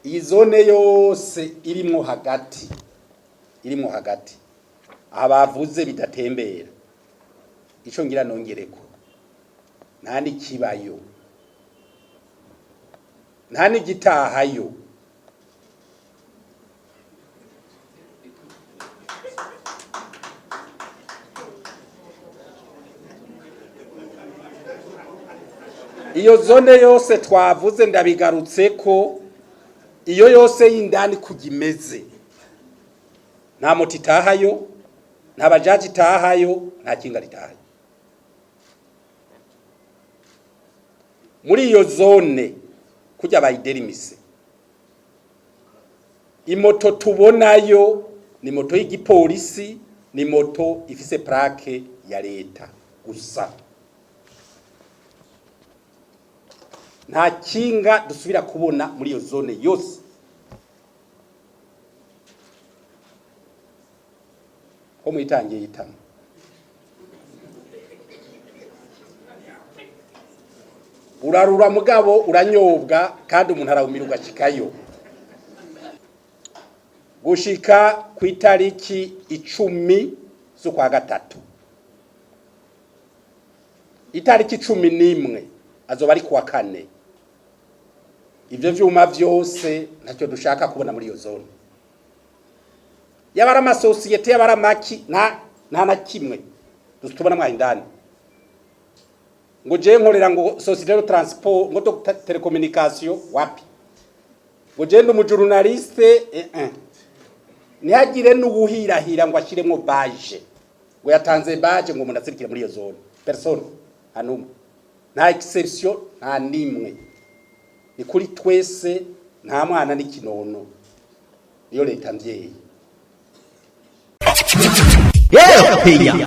Iyi zone yose irimwo hagati, irimwo hagati aha bavuze bidatembera, ico ngira nongereko, nta n'ikibayo, nta n'igitahayo. Iyo zone yose twavuze, ndabigarutse ko iyo yose y'indani kujya imeze, nta moto itahayo, nta bajaji itahayo, nta kinga ritahayo. Muri iyo zone kujya bayiderimise, imoto tubonayo ni moto y'igipolisi, ni moto ifise plaque ya leta gusa. Nta kinga dusubira kubona muri iyo zone yose. Ko mwitangiye itama, urarura mugabo uranyobwa, kandi umuntu arawumira ugashikayo. Gushika ku itariki 10 z'ukwa gatatu, itariki 11 azoba ari kuwa kane, ivyo vyuma vyose ntacyo dushaka kubona muri iyo zone. Yaba ari amasosiyete, yaba ari amaki, nta na kimwe tubona mwaho indani. Ngo je nkorera ngo société de transport, ngo de télécommunication, wapi. Ngo je ndi umujournaliste, eh. Ntihagire n'uwuhirahira ngo ashiremwo badge, ngo yatanze badge, ngo umuntu azirikire muri iyo zone. Personne, nta numwe, nta exception, nta nimwe. Ni kuri twese, nta mwana n'ikinono. Niyo leta mvyeyi. Yeah.